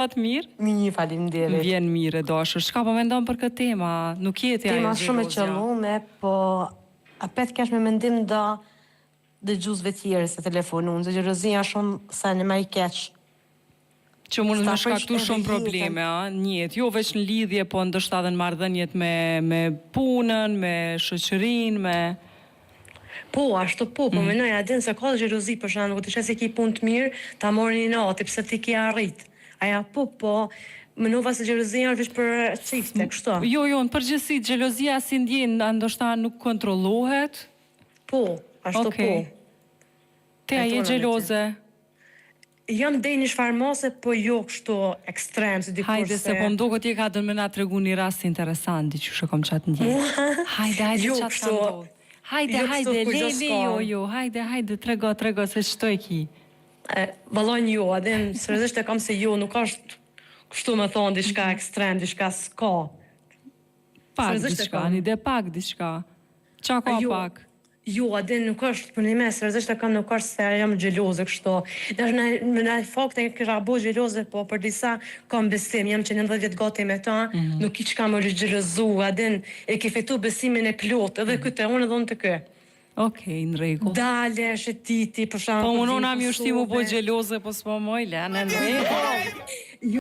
Sot mirë? Mirë, faleminderit. Më vjen mirë e dashur. Çka po mendon për këtë temë? A nuk je ti ajo Tema shumë e xhelozja? qëllume, po apet kesh me mendim do dëgjuesve tjerë se telefonun, se xhelozia është shumë sen ma i keq. Që mundet S'ta me prish shkaktu edhe shumë jetën. probleme, a, në jetë, jo veç në lidhje, po ndoshta edhe në marrëdhëniet me me punën, me shoqërinë, me Po, ashtu po, po menoj, a din se ka xhelozi për shembull, kur ti sheh se ki punë të mirë, ta marrin inati pse ti ke arrit. Aja po, po, menova se xhelozia është veç për çifte, kështu. Jo, jo, në përgjithësi xhelozia si ndjenjë, a ndoshta nuk kontrollohet? Po, ashtu po. Okej. Ti a je Pajtohna me ty. xheloze? Jam deri një çfarë mase, po jo kështu ekstrem si dikur Hajde se se po më duket je ka don me na tregu një rast interesant diqysh e kom qat ndjenjë. Hajde hajde jo ça të ka kështu ndodh. Hajde jo kështu hajde le kurgjo le s'ka. jo jo hajde hajde trego trego se qëto e ki. E, vallai jo, a din seriozisht e kam se jo, nuk është kështu me thonë diçka ekstrem, diçka s'ka. Pak Seriozisht e diçka, kam. një ide pak diçka. Ça ka Jo, pak? jo, a din nuk është për një seriozisht e kam nuk është se jam xheloze kështu. Dash në në në fakt e kisha bo xheloze, po për disa kam besim, jam që 19 vjet gati me ta, nuk ki çka më xhelozu, a din e ke fitu besimin e plotë, edhe ky te unë edhe unë te ky. Okej, në rregull. Dale, shetiti, për Po shembull, munona vin mi ushti mu bo Kosovë. xheloze, po s'po moj, le, në rregull.